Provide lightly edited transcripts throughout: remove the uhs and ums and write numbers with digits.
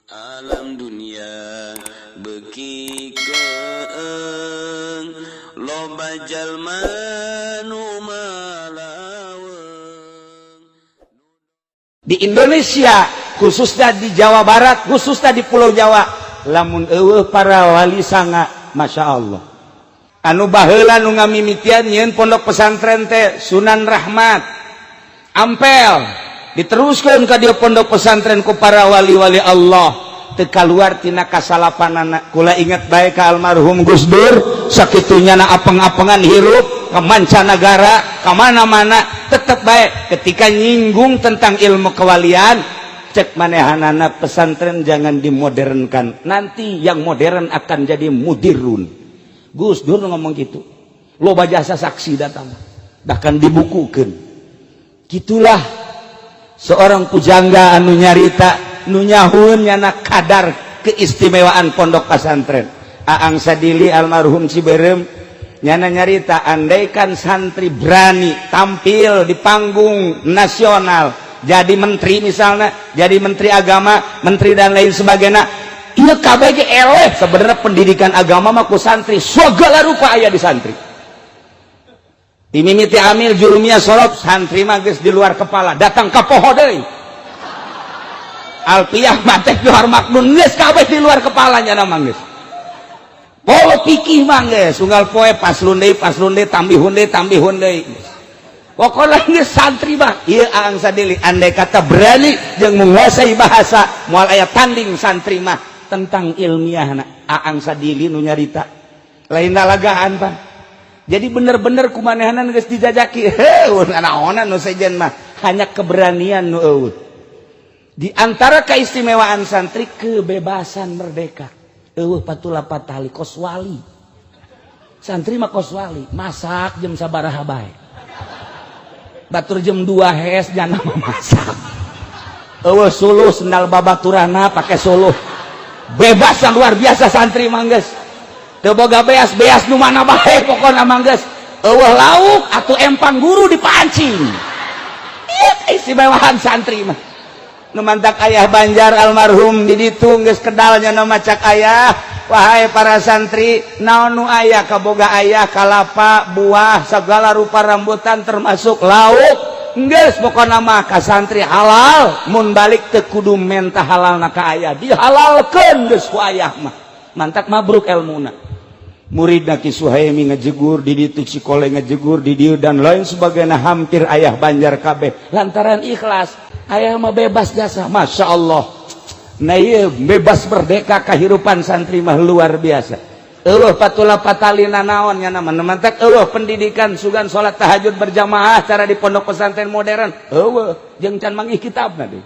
Alam dunia beuki keeng, loba jalma nu malaweung. Di Indonesia, khususnya di Jawa Barat, khususnya di Pulau Jawa, lamun euweuh para wali sanga, Masya Allah. Anu baheula nu ngamimitian nyieun pondok pesantren teh Sunan Rahmat Ampel, diteruskan ka dia pondok pesantren ku para wali-wali Allah, teu kaluar tina kasalapanana. Kula ingat bae ka almarhum Gus Dur, sakitunya na apeng-apengan hirup ke mancanagara, ke mana-mana, tetep bae ketika nyinggung tentang ilmu kewalian, cek manehanana, "Pesantren jangan dimodernkan, nanti yang modern akan jadi mudirun." Gus Dur ngomong gitu, loba jasa saksi datang, bahkan dibukukan. Gitulah seorang pujangga anu nyarita, nu nyahun nyana kadar keistimewaan pondok pesantren. Aang Sadili almarhum Ciberem nyana nyarita, andaikan santri berani tampil di panggung nasional jadi menteri misalnya, jadi menteri agama, menteri dan lain sebagainya, iya KBG eleh. Sebenarnya pendidikan agama mah ku santri segala rupa aya di santri. Dimimiti amil, jurumiyah, sorop, santri mah geus di luar kepala, datang ka poho deui. Alpiyah, mantek, Johar Maknun, geus kabeh di luar kepalanya nama geus. Polo pikih mah geus unggal poe paslon deui, paslon deui, tambihun deui, tambihun deui. Pokoknya geus santri mah ieu. Aang Sadili andai kata berani jeung menguasai bahasa, moal aya tanding santri mah tentang ilmiah. Aang Sadili nu nyarita, lain lalagaan, Pak. Jadi bener-bener kumanehanan geus dijajaki, heuh, naonan nu sejen mah hanya keberanian nu euweuh. Di antara keistimewaan santri, kebebasan, merdeka, euweuh patula patali, kos wali. Santri mah kos wali, masak jam sabaraha bae, batur jam 2 hes jangan masak, euweuh suluh, sendal babaturana pake suluh. Bebas yang luar biasa santri mah, geus teu boga beas, beas nu mana bae pokona mah geus. Euweuh lauk atuh empang guru dipancing. Ieu keistimewaan santri mah. Nu mantak ayah Banjar almarhum di ditu geus kedalnya nu cak ayah, "Wahai para santri, naon nu aya kaboga ayah, kalapa, buah, segala rupa rambutan, termasuk lauk, geus pokona mah ka santri halal. Mun balik teu kudu menta halalna ka ayah, dihalalkeun geus ku ayah mah." Mantak mabruk elmuna murid. Ki Suhaimi ngejegur di ditu, Cikole ngejegur di dieu, dan lain sebagainya, hampir ayah Banjar kabeh, lantaran ikhlas ayah mah bebas jasa. Masya Allah. Nah iya, bebas merdeka kehidupan santri mah luar biasa. Euweuh patula patalina naon nya nama mantak euweuh pendidikan sugan salat tahajud berjamaah cara di pondok pesantren modern euweuh, jeung can manggih kitabna deui,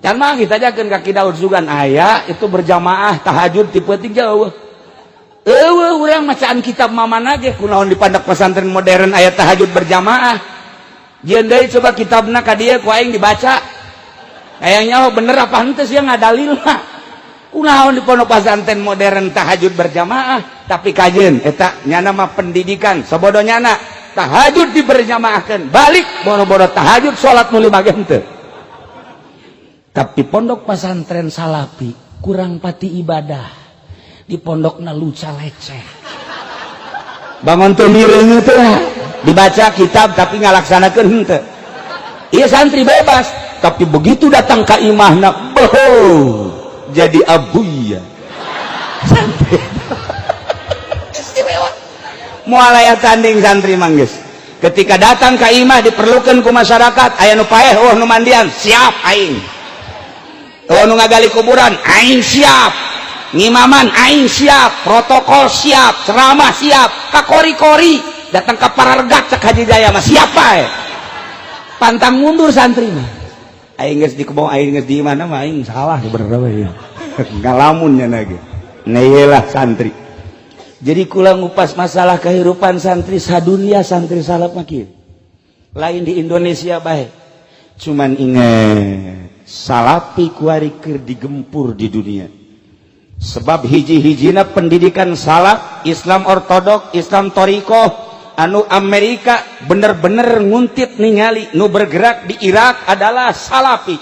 can manggih. Tajakeun ka Ki Daud, sugan aya itu berjamaah tahajud ti peuting jauh. Euweuh urang macaan kitab mamana ge. Kunaon di pondok pesantren modern aya tahajud berjamaah? Jieun deui coba kitabna ka dieu ku aing dibaca. Kayaknya, oh, bener apa henteu sih ngadalil mah. Kunaon di pondok pesantren modern tahajud berjamaah? Tapi kajeun eta nyana mah pendidikan sabodo nyana tahajud diberjamaahkeun, balik boro-boro tahajud, salat nu lima ge henteu. Tapi pondok pesantren salafi kurang pati ibadah, di pondokna luca leceh, bangun teu mireung teh, dibaca kitab tapi ngalaksanakeun henteu. Iya, santri bebas, tapi begitu datang ke imahna, boho, jadi abuya. Santri istimewa, moal aya tanding santri mah geus. Ketika datang ke imah diperlukan ku masyarakat, aya nu paeh, oh, nu mandian, siap aing. Oh, nu ngagali kuburan, aing siap. Ngimaman aing siap, protokol siap, ceramah siap, kakori-kori datang ke parargat, cek Haji Jaya mah siapa ya, pantang mundur santri mah. Aing geus di kebon, aing geus di mana mah aing salah sebenarnya ya, ngalamun nya lagi. Nah, iyalah santri. Jadi kula ngupas masalah kehidupan santri sadunia, santri salaf mah kieu, lain di Indonesia bae. Cuman ingat, salafi kuari keur digempur di dunia, sebab hiji-hijina pendidikan salaf, Islam ortodok, Islam toriko, anu Amerika bener-bener nguntit ningali nu bergerak di Irak adalah salafi,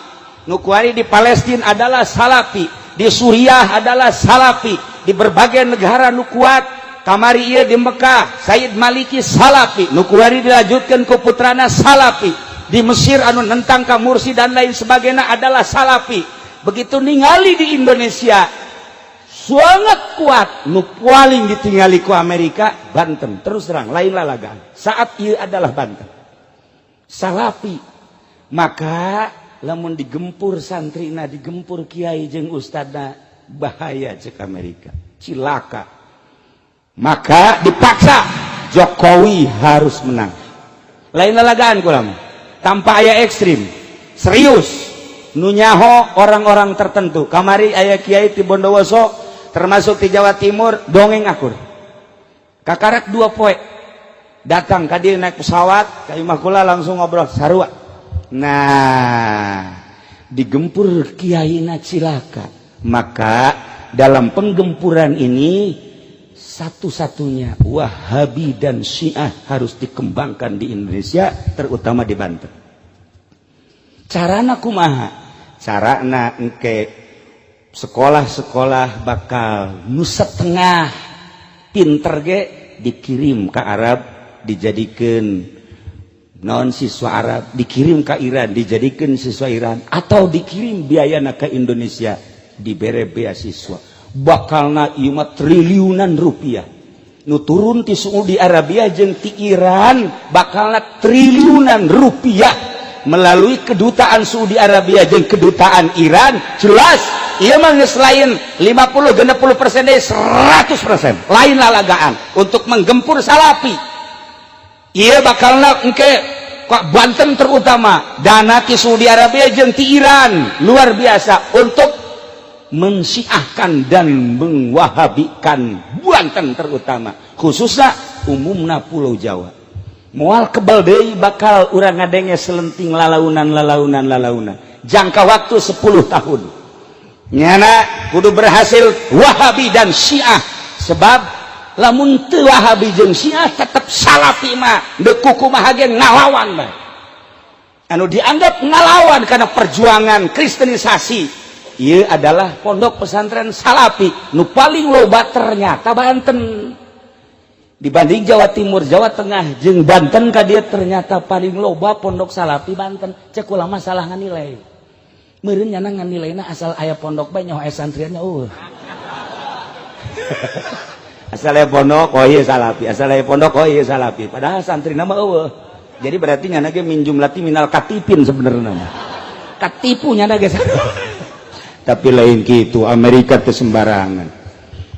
nu kuari di Palestina adalah salafi. Di Suriah adalah Salafi, di berbagai negara nu kuat. Kamari ieu di Mekah Said Maliki Salafi, nu kuari dilanjutkan ke putrana Salafi. Di Mesir anu nentang ka Mursi dan lain sebagainya adalah Salafi. Begitu ningali di Indonesia sangat kuat, nu paling ditinggali ku Amerika Banten. Terus terang, lain lalagan, saat ieu adalah Banten Salafi. Maka lamun digempur santrina, digempur kiai jeung ustadna, bahaya cek Amerika, cilaka. Maka dipaksa Jokowi harus menang. Lain lalagaan kula, tanpa aya ekstrim, serius. Nu nyaho orang-orang tertentu. Kamari aya kiai di Bondowoso, termasuk di Jawa Timur, dongeng akur. Kakarak 2 poe datang ka dieu naik pesawat ka imah kula, langsung ngobrol sarua. Nah, digempur kiai na cilaka. Maka dalam penggempuran ini satu-satunya Wahabi dan Syiah harus dikembangkan di Indonesia, terutama di Banten. Carana kumaha? Carana engke sekolah-sekolah bakal nu setengah pinter ge dikirim ke Arab, dijadikan non siswa Arab, dikirim ke Iran, dijadikan siswa Iran, atau dikirim biaya ke Indonesia, dibere beasiswa. Bakalna ieu mah triliunan rupiah nu turun ti Saudi Arabia jeung ti Iran. Bakalna triliunan rupiah melalui kedutaan Saudi Arabia jeung kedutaan Iran. Jelas ieu mah geus lain 50 60% deui, 100%, lain lalagaan untuk menggempur Salafi. Ieu bakalna engke kok Banten terutama dana ti Saudi Arabia jeung ti Iran luar biasa untuk mensiahkan dan mengwahabikan Banten terutama, khususnya umumna Pulau Jawa. Moal kebal deui bakal urang ngadenge selenting lalaunan, lalaunan, lalaunan. Jangka waktu 10 tahun nyana kudu berhasil Wahabi dan Syiah, sebab lamun teu Wahabi jeung Syiah tetep Salafi mah deuk kumaha ge ngalawan bae. Anu dianggap ngalawan karena perjuangan kristenisasi ieu adalah pondok pesantren Salafi nu paling loba ternyata Banten. Dibanding Jawa Timur, Jawa Tengah jeung Banten ka dieu, ternyata paling loba pondok Salafi Banten. Cek ulama salah nganilai meureun, nyana nganilaina asal aya pondok bae, nyaho aya santriannya. Asal aya pondok, oh iya Salafi, asal aya pondok, oh iya Salafi, padahal santri nama eueuh. Jadi berarti nyana ge min jumlati minal katipin, sebenarnya mah katipu nyana ge. Tapi lain gitu, Amerika teu sembarangan,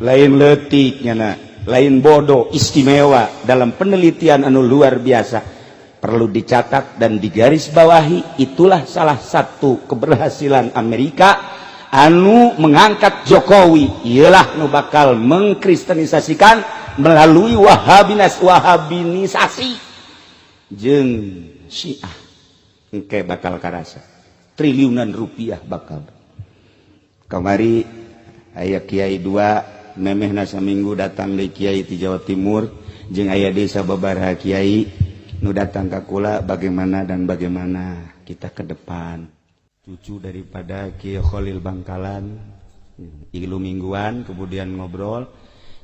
lain leutik nyana, lain bodoh, istimewa dalam penelitian anu luar biasa. Perlu dicatat dan digarisbawahi, itulah salah satu keberhasilan Amerika anu mengangkat Jokowi, ialah nu bakal mengkristenisasikan melalui Wahabinas, Wahabinisasi jeung Syiah. Engke bakal karasa triliunan rupiah bakal. Kamari aya kiai dua, memehna saminggu datang di kiai di Jawa Timur jeung aya desa babaraha kiai nu datang ka kula, bagaimana dan bagaimana kita ke depan. Cucu daripada Kiai Khalil Bangkalan ilu mingguan, kemudian ngobrol,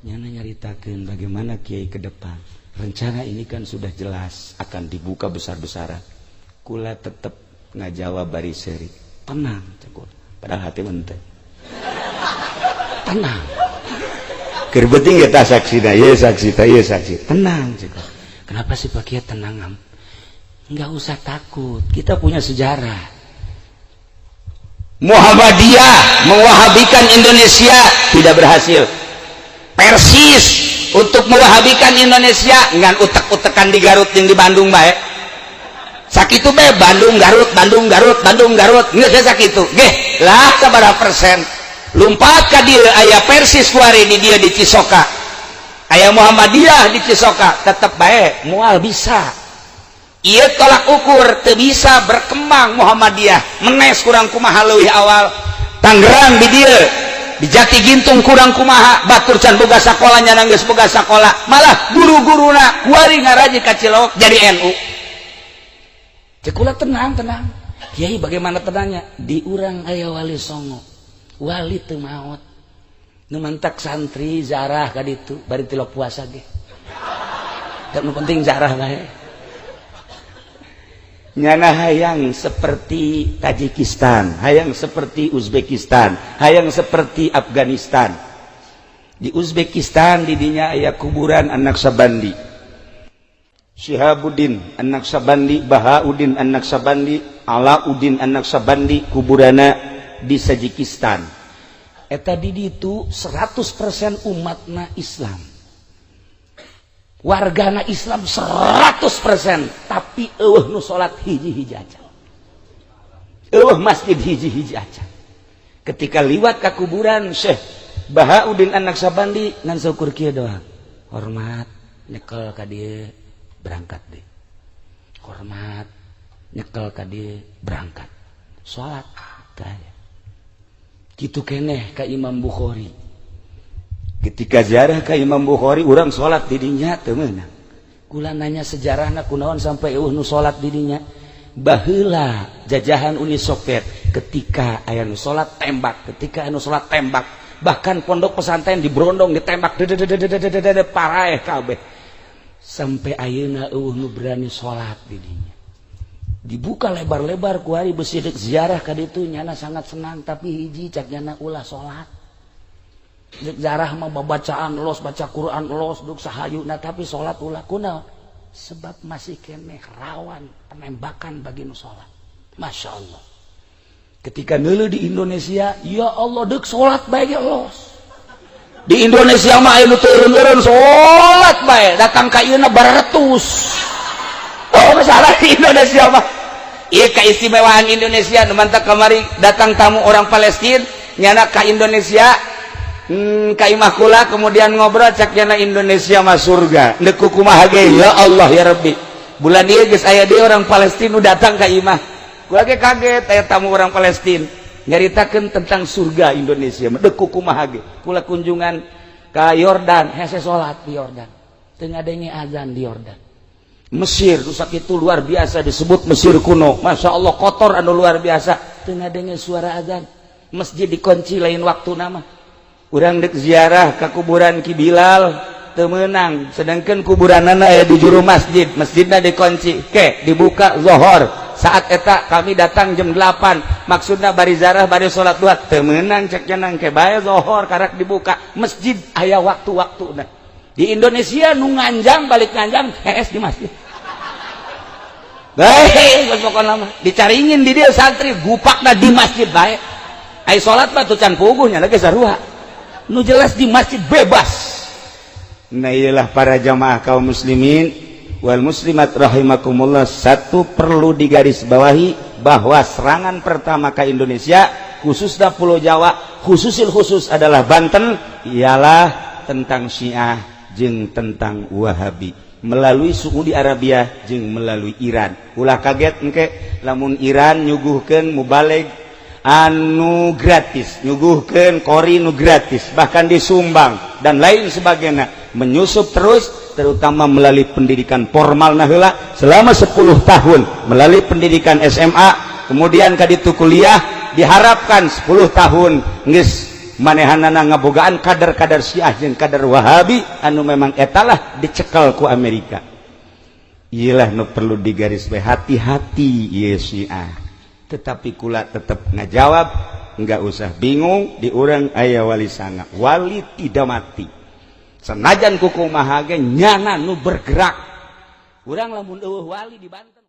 nyana nyaritakeun bagaimana kiai ke depan. Rencana ini kan sudah jelas akan dibuka besar-besaran. Kula tetep ngajawab bari seri, "Tenang," cek, padahal hati ente tenang. Keur penting kita saksi dah, ya saksi ta, ya saksi. "Tenang," cek. "Kenapa sih, Pak Kiai, tenang am?" Nggak usah takut, kita punya sejarah. Muhammadiyah mewahabikan Indonesia tidak berhasil. Persis untuk mewahabikan Indonesia ngan utek-utekan di Garut yang di Bandung baik. Sakitu be, Bandung Garut, Bandung Garut, Bandung Garut, geus sakitu ge lah. Sabaraha persen lumpat ka dieu? Aya Persis kuari di dia di Cisoka, aya Muhammadiyah di Cisoka, tetep bae moal bisa. Ieu tolak ukur, teu bisa berkembang Muhammadiyah. Menes kurang kumaha leuwih awal Tangerang di dieu di Jati Gintung kurang kumaha, batur can boga sakola, nyana geus boga sakola. Malah guru-guruna kuari ngaraji ka Cilok jadi NU. Cek kula, "Tenang, tenang, Kiai." "Bagaimana tenangnya? Di urang aya Wali Songo." Wali teu maot. Nu mantak santri zarah ka ditu bari tilok puasa ge. Da nu penting zarah bae. Nyana hayang seperti Tajikistan, hayang seperti Uzbekistan, hayang seperti Afghanistan. Di Uzbekistan didinya aya kuburan An-Naqsabandi. Syihabuddin An-Naqsabandi, Bahauddin An-Naqsabandi, Alauddin An-Naqsabandi, kuburana di Tajikistan. Eta di ditu 100% umatna Islam. Wargana Islam 100%, tapi euweuh nu salat hiji-hiji aja. Euweuh masjid hiji-hiji aja. Ketika liwat ka kuburan Syekh Bahauddin An-Naqsabandi, ngan saukur kieu doang. Hormat, nyekel ka dieu, berangkat deh. Hormat, nyekel ka dieu, berangkat. Salat teu aya. Kitu keneh ka Imam Bukhari. Ketika ziarah ka Imam Bukhari, urang salat di dinya teu meunang. Kula nanya sejarahna kunaon sampai euweuh nu salat di dinya. Baheula jajahan Uni Soviet, ketika aya nu salat tembak, ketika aya nu salat tembak, bahkan pondok pesantren diberondong, ditembak, dedededededede, paraeh kabeh. Sampai ayeuna euweuh nu berani salat di dinya. Dibuka lebar-lebar kuari besi dek ziarah ka ditu, nyana sangat senang, tapi hiji cak nyana, ulah salat. Dek ziarah mah babacaan los, baca Quran los, duk sahayuna, tapi salat ulah. Kunaon? Sebab masih keneh rawan penembakan bagi nu salat. Masya Allah. Ketika ngeuleuh di Indonesia, ya Allah, dek salat bae ge los. Di Indonesia mah aya nu teu eureun-eureun salat bae, datang ka ieu baratus. Oh, masalah di Indonesia mah. Iya, keistimewaan Indonesia nu mantak kamari datang tamu orang Palestina nyana ka Indonesia, ka imah kula, kemudian ngobrol, cak nyana Indonesia mah surga. Deuk kumaha ge, ya Allah ya Rabbi. Bulan ieu geus aya deui orang Palestina nu datang ka imah. Kula ge kaget aya tamu orang Palestina nyaritakeun tentang surga Indonesia. Deuk kumaha ge. Kula kunjungan ka Yordan, hese salat di Yordan. Teu ngadenge azan di Yordan. Mesir rusak itu luar biasa, disebut Mesir kuno. Masya Allah, kotor anu luar biasa. Teu ngadenge suara azan. Masjid dikunci lain waktu nama. Urang dek ziarah ke kuburan Ki Bilal teu meunang, sedangkan kuburanana aya di juru masjid, masjidna dikunci. Ke dibuka zohor. Saat eta kami datang jam 8, maksudna bari ziarah bari salat duha, teu meunang cek cenang, ke bae zohor karak dibuka. Masjid aya waktu-waktuna. Di Indonesia nu nganjang balik nganjang hees di masjid. Baik, geus pokona mah dicaringin di dia santri gupakna di masjid bae. Ai salat mah tuh can puguh nya ge sarua. Nu jelas di masjid bebas. Nah, iyalah para jamaah kaum muslimin wal muslimat rahimakumullah, satu perlu digarisbawahi bahwa serangan pertama ke Indonesia, khususnya Pulau Jawa, khususil khusus adalah Banten, ialah tentang Syiah jeung tentang Wahabi melalui Saudi Arabia jeung melalui Iran. Ulah kaget engke lamun Iran nyuguhkeun mubalig anu gratis, nyuguhkeun qori nu gratis, bahkan disumbang dan lain sebagainya, menyusup terus, terutama melalui pendidikan formal nah heula selama 10 tahun melalui pendidikan SMA, kemudian kaditu kuliah. Diharapkan 10 tahun geus manehanana ngabogaan kader-kader Syiah jeung kader Wahabi anu memang etalah dicekal ku Amerika. Iyalah nu perlu digaris hati-hati ieu Syiah. Tetapi kula tetap ngajawab, nggak usah bingung, di urang aya Wali Sanga, wali tidak mati. Senajan kukumaha ge nyana nu bergerak. Urang lamun euweuh wali di Banten.